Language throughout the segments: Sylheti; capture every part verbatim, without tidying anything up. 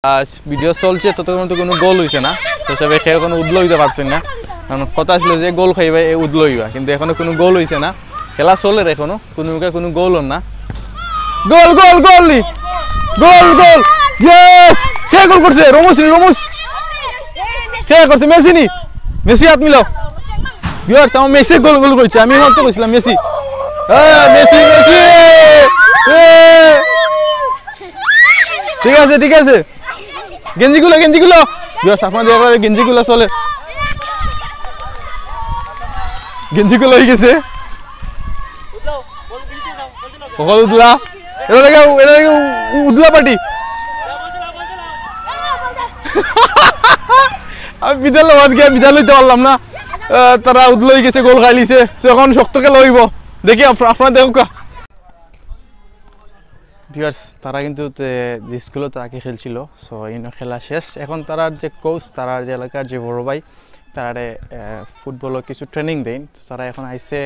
আজ ভিডিও চলছে, ততক্ষণ তো কোনো গোল হইছে না, তো সবে কেউ কোনো উদলো হইতে পারছেন না। কারণ কথা ছিল যে গোল খাইবা, এ উদলো হইবা, কিন্তু এখনো কোনো গোল হইছে না। খেলা চলের এখনো, কোনো মুখে কোনো গোল হন না। গোল, গোল, গোল নি, গোল, গোল। ইয়েস! কে গোল করছে? রমুজ নি, রমুজ। কে করছে? মেসি নি? মেসি হাত মিলাও। ভিউয়ার্স, আমার মেসি গোল গোল করছে, আমি হয়তো কইছিলাম মেসি। হ্যাঁ, মেসি, মেসি। এ! ঠিক আছে, ঠিক আছে। গেঞ্জি খুলো, গেঞ্জি খুলো। ভিউয়ার্স, আপনারা দেখরা গেঞ্জি খুলা চলে। গেঞ্জি খুলা হয়ে গেছে। হকল উদলা। এটা দেখে, এটা দেখে উ-, উদলা পার্টি। আমি বিদাল লওয়াত গিয়া বিদাল হইতে পারলাম না। আহ, তারা উদলা হয়ে গেছে, গোল খাইলিছে। So, এখন শক্ত খেলা হইব। দেখি আপ-, আপনারা দেখুকা। ভিউয়ার্স, তারা কিন্তু তে-, যে স্কুলো তারা আগে খেলছিল, সো ইনো খেলা শেষ। এখন তারার যে কোচ, তারার যে এলাকার যে বড় ভাই, তারারে, আহ, ফুটবলও কিছু ট্রেনিং দেন। তারা এখন আইছে,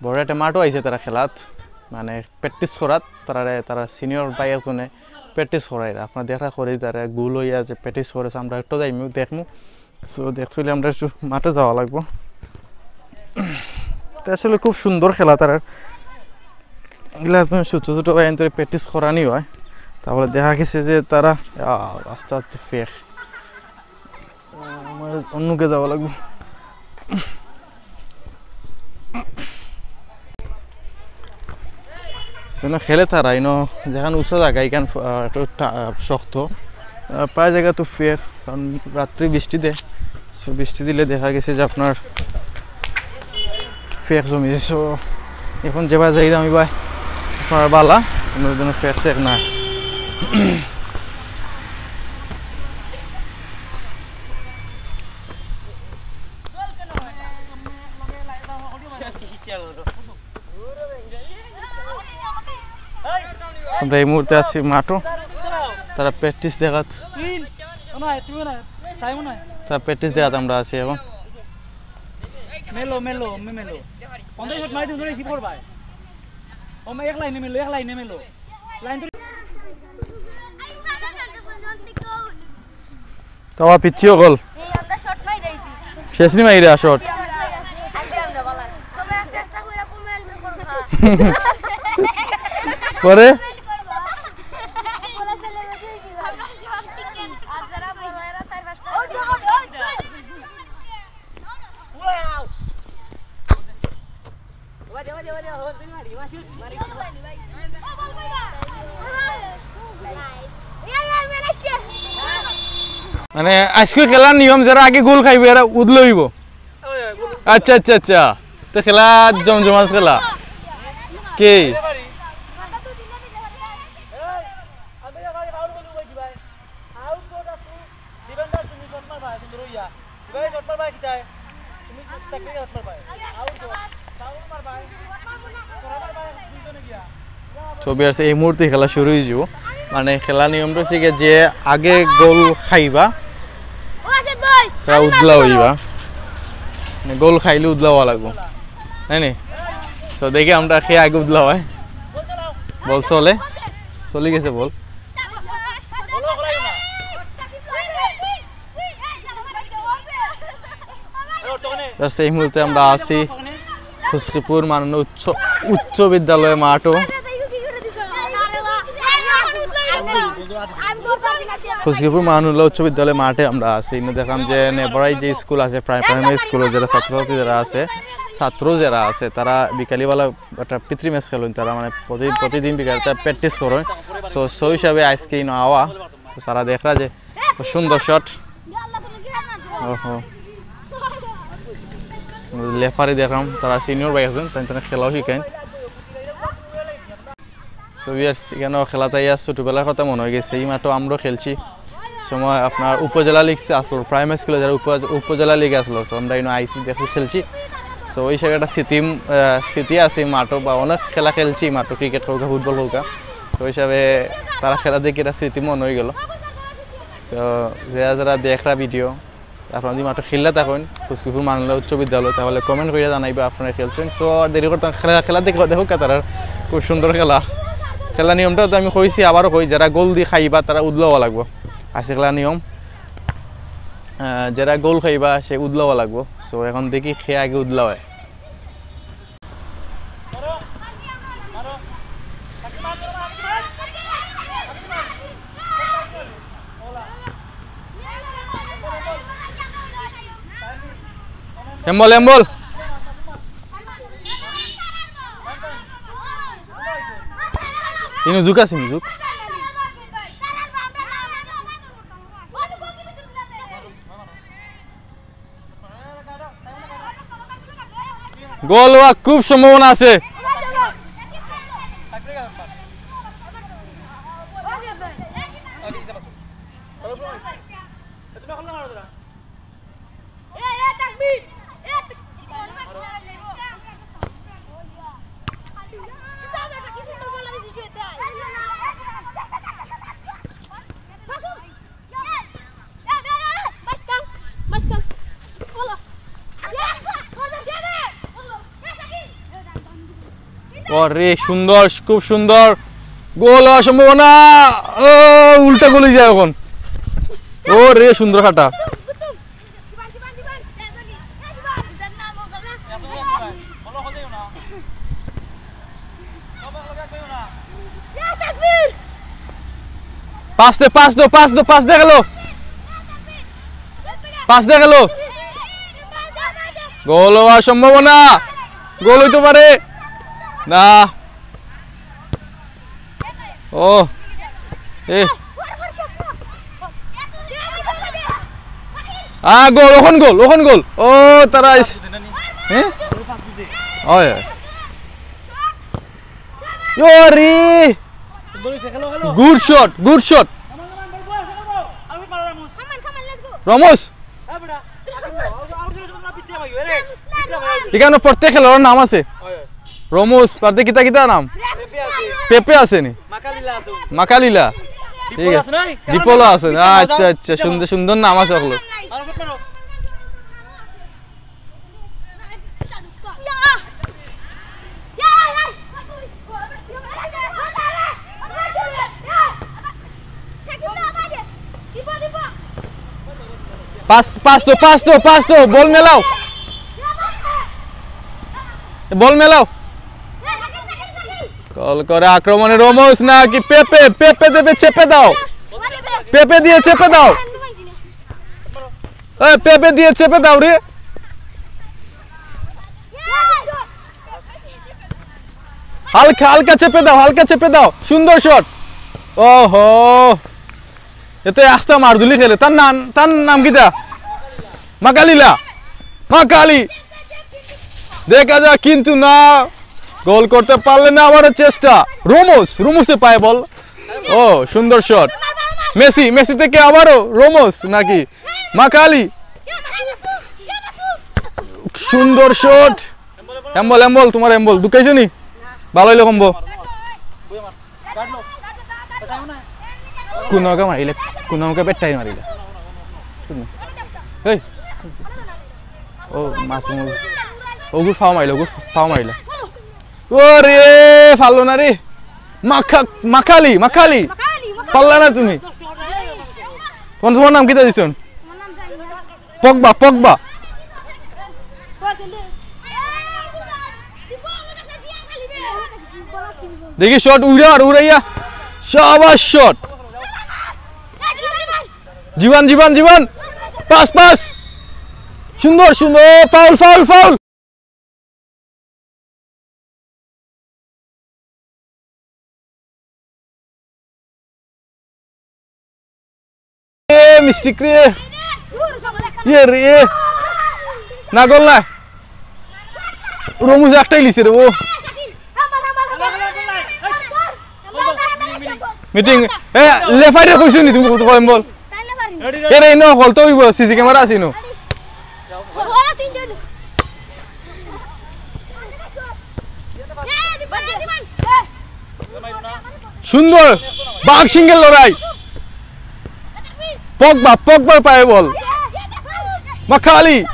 বড় একটা মাঠও আইছে তারা খেলাত, মানে প্র্যাকটিস করাত। তারারে তারা সিনিয়র ভাই একজনে প্র্যাকটিস করায়। আপনারা দেখা করি তারা গোল হইয়া যে প্র্যাকটিস করেছে, আমরা একটু যাইমু, দেখমু। সো দেখতে হইলে আমরা একটু মাঠে যাওয়া লাগবো। তো আসলে খুব সুন্দর খেলা তারার। এগুলা একদম ছোট ছোট ভাই এনতে প্র্যাকটিস করানি হয়। তারপরে দেখা গেছে যে তারা, আহ, রাস্তা তো ফেক। আমার অন্যকে যাওয়া লাগবো। যেন খেলে তারা, ইনো যেখান উঁচা জায়গা, এখান, আহ, একটু টা-, আহ, শক্ত। আহ, প্রায় জায়গা তো ফেক, কারণ রাত্রে বৃষ্টি দেয়। So, বৃষ্টি দিলে দেখা গেছে যে আপনার ফেক জমি যায়। So, এখন যেবার যাইলাম এবার আপনার বালা, কোনো জন্য ফেক সেক না। আমরা এই মুহূর্তে আছি মাঠো, তারা প্র্যাকটিস দেখাত, তারা প্র্যাকটিস দেখাত আমরা আছি এখন। মেলো, মেলো, মে-, মেলো। পঞ্চাশ ফুট মারি দিন, ধরে কি করবায়? ও মা, এক লাইনে মেলো, এক লাইনে মেলো। লাইন ধরে। তাওয়া পিচ্ছি অকল। এই আমরা শট মারি দিয়েছি। শেষ নি মাইরা শট। আমরা আগে আমরা বালা। তবে একটা একটা করে কমেন্ট করবা। পরে? কমেন্ট করবা। আমরা শট টিকেট। আর যারা বড় এরা চার পাঁচটা। ওই তো, ওই তো। মানে, আজকে খেলার নিয়ম, যারা আগে গোল খাইবে, এরা উদলে হইব। আচ্ছা, আচ্ছা, আচ্ছা। তো খেলা জমজমাট খেলা। কি? তো ভিউয়ার্স, এই মুহূর্তে খেলা শুরু হয়ে যাব। মানে, খেলা নিয়মটা হচ্ছে গিয়ে যে আগে গোল খাইবা, ও আসাদ ভাই, তারা উদলা হইবা। মানে, গোল খাইলে উদলা হওয়া লাগবো, তাই নি? তো দেখি আমরা খেয়ে আগে উদলা হয়। বল চলে, চলে গেছে বল। Just এই মুহূর্তে আমরা আছি খুশকিপুর মাননীয় উচ্চ, উচ্চ বিদ্যালয় মাঠও। খুশকিপুর মাননীয় উচ্চ বিদ্যালয় মাঠে আমরা আছি। এনে দেখলাম যে নেবরাই যে স্কুল আছে, প্রাই-, প্রাইমারি স্কুলে যারা ছাত্রছাত্রী যারা আছে, ছাত্র যারা আছে, তারা বিকালবেলা একটা পিতৃ ম্যাচ খেলেন। তারা মানে প্রতি-, প্রতিদিন বিকালে তারা প্র্যাকটিস করেন। So, সেই হিসাবে আজকে ইনো আওয়া। তো তারা দেখরা যে সুন্দর শট। ওহো। লেফারি দেখলাম, তারা সিনিয়র ভাই আছেন, তাই তারা খেলাও শিখেন। তো ভিউয়ার্স, এখানে খেলাতে ইয়া ছোটবেলার কথা মনে হয়ে গেছে। এই মাঠও আমরাও খেলছি। সময় আপনার উপজেলা লিগ আসলো, প্রাইমারি স্কুলে যারা উপ-, উপজেলা লিগ আসলো, তো আমরা ইনো আইসি দেখছি খেলছি। তো ওই হিসাবে একটা স্মৃতি, আহ, স্মৃতি আছে এই মাঠও, বা অনেক খেলা খেলছি এই মাঠও, ক্রিকেট হোক, ফুটবল হোক। তো ওই হিসাবে তারা খেলা দেখে একটা স্মৃতি মনে হয়ে গেল। তো যারা যারা দেখরা ভিডিও, আপনারা যদি মাঠে খেললে থাকেন, খুশকিপুর মাননীয় উচ্চ বিদ্যালয়, তাহলে কমেন্ট করে জানাইবা আপনারা খেলছেন। So আর দেরি করতাম, খেলা, খেলা দেখো, দেখো কাতারার খুব সুন্দর খেলা। খেলা নিয়মটা তো আমি কইছি, আবারও কই, যারা গোল দিয়ে খাইবা তারা উদলা হওয়া লাগবো। আছে খেলা নিয়ম, আহ, যেরা গোল খাইবা সে উদলাওয়া লাগবো। So এখন দেখি খে আগে উদলাওয়ায়। এম্বল, এম্বল। ইনো জুক আছে নি, জুক? গোল হওয়ার খুব সম্ভাবনা আছে। ওরে, সুন্দর, খুব সুন্দর। গোল হওয়ার সম্ভাবনা। ও, উল্টা গোলে যায় এখন। ওরে, সুন্দর কাটা। পাস দে, পাস দে, পাস দে, পাস দে গেল। পাস দে গেল। গোল হওয়ার সম্ভাবনা। গোল হইতে পারে। না। ও। এ। আ, গোল, ওখান গোল, ওখান গোল। ও, তারা আইস-, হ্যাঁ? ওই, ওই। ওরে! Good shot, good shot। রমজ। এখানো প্রত্যেক খেলোয়াড়র নাম আছে। রমজ, বাদে কিতা কিতা নাম? পেপে আছে নি? মাকালিলা। ঠিক আছে। ডিপোলা আছে। আচ্ছা, আচ্ছা, সুন্দর, সুন্দর নাম আছে অকল। পাস, পাস দো, পাস দো, পাস দো, বল মেলাও। বল মেলাও। গোল করে আক্রমণে রমজ নাকি পেপে, পেপে দেবে, চেপে দাও। পেপে দিয়ে চেপে দাও। এ, পেপে দিয়ে চেপে দাও রে। হালকা, হালকা চেপে দাও, হালকা চেপে দাও। সুন্দর শট। ওহো। এতে আস্তা মারধুলি খেলে। তার নাম, তার নাম কিতা? মাকালিলা। মাকালি। দেখা যাক, কিন্তু না। গোল করতে পারলে না, আবারও চেষ্টা। রোমোস, রোমোসে পায় বল। ও, সুন্দর শট। মেসি, মেসি থেকে আবারও রোমোস নাকি? মাকালি। সুন্দর শট। এম্বল, এম্বল, তোমার এম্বল। ঢুকাইছো নি? ভালো হইলো কমবো। কুনকে মারিলে, কুনকে বেটাই মারিলে। এই। ও, মাছ মু-, ওগুর ফাও মারিলে, ওগুর ফাও মারিলে। ওরে, ফাললো না রে। মাখা-, মাখালি, মাখালি। ফাললা না তুমি। তোমার, তোমার নাম কিতা দিছন? Pogba, Pogba. দেখি শট উড়ার, উড়াইয়া। শাবাশ শট। জীবন, জীবন, জীবন। Pass, pass. সুন্দর, সুন্দর। Foul, foul, foul. এ, মিস্টেক রে। ইয়ে রে। না, গোল না। রমুজ একটাই লিছে রে ও। মিটিং। এ, লেফারিরে কইছো নি তুমি কত কয় বল? এরে ইনো হল তো অইব, সিসি ক্যামেরা আছে ইনো। সুন্দর, বাঘ সিংহের লড়াই। পগবা, পগবার পায়ে বল। মাখালি,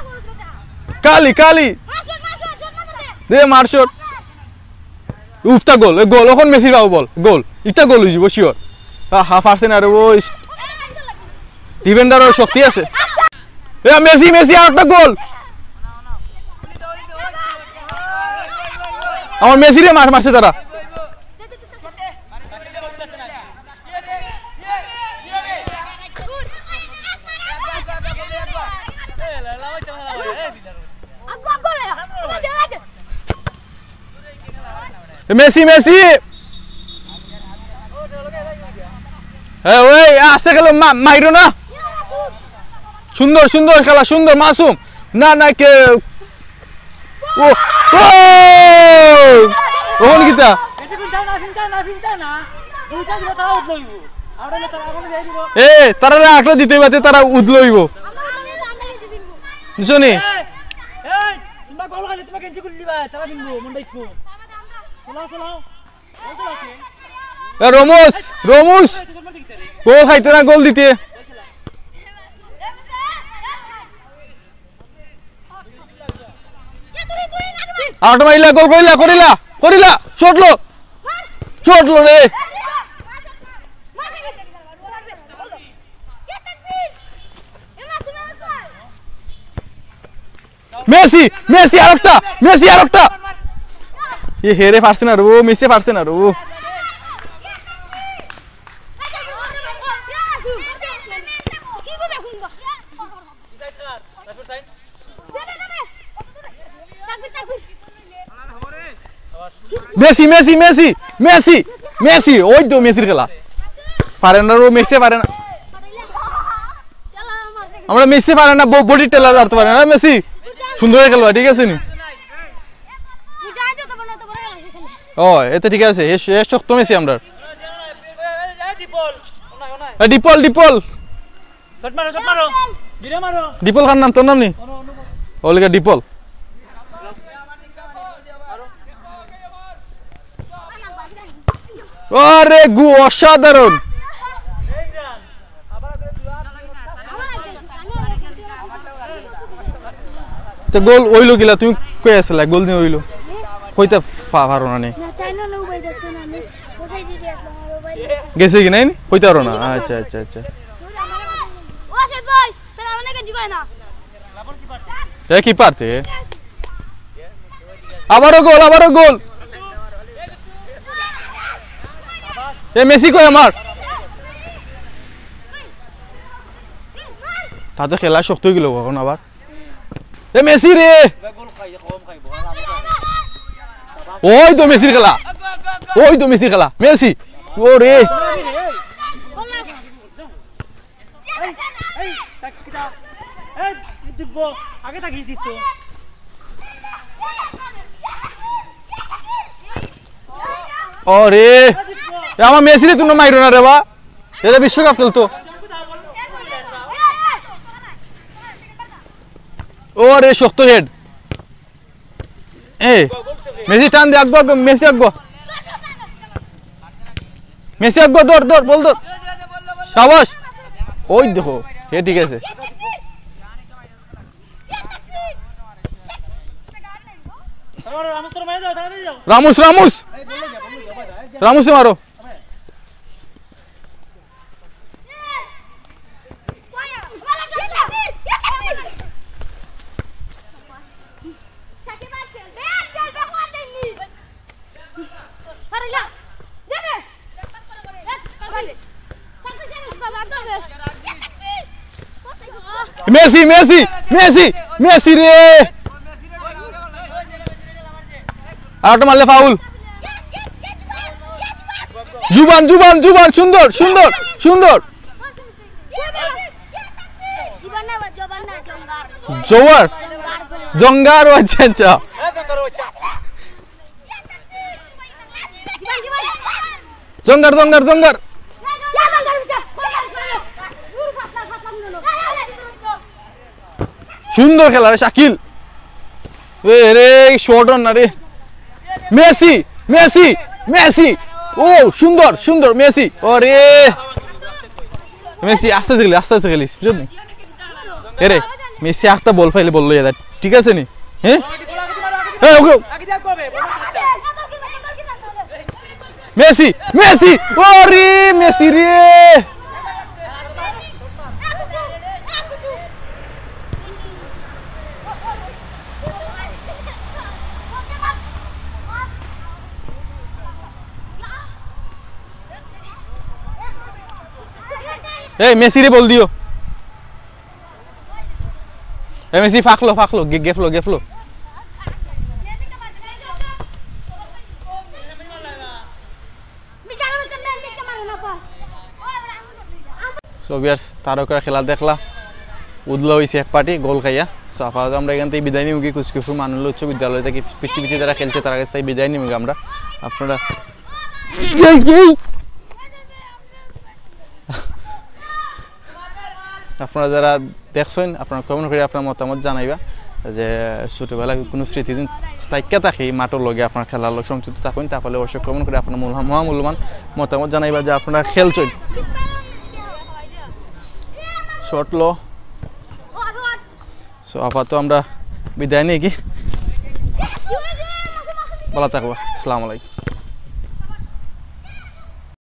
কালি, কালি। দে মার শট। উফতা গোল, এ গোল, অখন মেসি পাও বল, গোল। ইটা গোল অইযিবো sure। আহা, পারছে না রে, ও ইস-, ডিফেন্ডারর শক্তি আছে। এ, মেসি, মেসি, আর একটা গোল। আমার মেসিরে মার-, মারছে তারা। এ, মেসি, মেসি। এ, ওই, আস্তে খেলো, মা-, মাইরো না। সুন্দর, সুন্দর খেলা, সুন্দর, মাসুম। না, না, কে, ও, ও! ওখানে কিতা? এ, তারা আঁকড়ে দিতে পারতে, তারা উদলো অইব। বুঝছো নি? এ, রমুজ, রমুজ। গোল খাইতে না, গোল দিতে। আউট মারিলা, গোল করিলা, করিলা, করিলা, শট লো, শট লো রে। মেসি, মেসি আরেকটা, মেসি আরেকটা। এ হেরে পারছে না রে, ও মেসি পারছে না রে, ও। Messi, Messi, Messi, Messi, Messi, ওই তো মেসির খেলা। পারে না রে, মেসি পারে না। আমরা মেসি পারে না, ব-, বডি টেলার ধরতে পারে না, মেসি। সুন্দর করে খেলবা, ঠিক আছে নি? ও, এতে ঠিক আছে, এ, এ শক্ত মেসি আমরার। এ, ডিপল, ডিপল। শট মারো, শট মারো। ধীরে মারো। ডিপল কার নাম? তোর নাম নি? ওলিগা ডিপল। আরে গু, অসাধারণ। তো গোল অইলো কিলা? তুমি কই আছিলা? গোল নি অইলো? কইতা পা-, পারো না নি? না, তাই না, লো ভাই যাচ্ছে না, আমি কোথায় দিদি আসলাম, লো ভাই। গেছে কি নাই নি? কইতা পারো না? আচ্ছা, আচ্ছা, আচ্ছা। ও, সেট ভাই, তাহলে আমার না গেঞ্জি করে না। এ কি পারতে? আবারও গোল, আবারও গোল। এ মেসি কই আমার? তাতে খেলা শক্ত অই গেল এখন আবার। এ মেসি রে। ওই তো মেসির খেলা। ওই তো মেসির খেলা। মেসি। ও রে। এই, এই, তাক-, কিতা? এই, দিব্য, আগে তাকিয়ে দিত। আরে, এ আমার মেসিরে তুমি মাইরো না রে বা। এটা বিশ্বকাপ খেলতো। ও রে, শক্ত হেড। এ, মেসি টান দে, আগুয়া, আগুয়া, মেসি আগুয়া। মেসি আগুয়া, দৌড়, দৌড়, বল দৌড়। সাবাস। ওই দেখো, এ ঠিক আছে। রামুস, রামুস। রামুসে মারো। মেসি, মেসি, মেসি, মেসি রে। আর একটা মারলে ফাউল। জুবান, জুবান, জুবান, সুন্দর, সুন্দর, সুন্দর। জোয়ার, জঙ্গার, ও আচ্ছা, আচ্ছা। জঙ্গার, জঙ্গার, জঙ্গার। সুন্দর খেলা রে শাকিল। এ রে, শর্ট অন না রে। Messi, Messi, Messi. ও, সুন্দর, সুন্দর, মেসি। ওরে। মেসি, আস্তে আস্তে খেলিস, আস্তে আস্তে খেলিস, বুঝলি? এ রে, মেসি একটা বল পাইলে বল লইয়া যায়, ঠিক আছে নি? হ্যাঁ? হ্যাঁ, ওকে। মেসি, মেসি, ওরে মেসি রে। এই মেসিরে বল দিও। এই মেসি, ফাঁকলো, ফাঁকলো, গে-, গেফলো, গেফলো। So viewers, তারকার খেলা দেখলা, উদলা অইছে এক পার্টি গোল খাইয়া। So আপাতত আমরা এখান থেকে বিদায় নিমুগি। কুচকুফুর মানুল উচ্চ বিদ্যালয় থেকে পিছি পিছি যারা খেলছে, তারা কাছ থেকে বিদায় নিমুগি আমরা। আপনারা, আপনারা যারা দেখছেন, আপনারা কমেন্ট করে আপনার মতামত জানাইবা যে ছোটবেলার কোনো স্মৃতি যদি থাইক্কা থাকে মাঠর লগে, আপনার খেলার লগে সংযুক্ত থাকইন, তাহলে অবশ্যই কমেন্ট করে আপনার মূল-, মহামূল্যবান মতামত জানাইবা যে আপনারা খেলছেন। শর্ট লো। So আপাতত আমরা বিদায় নিমুগি। ভালো থাকবা। আসসালামু আলাইকুম।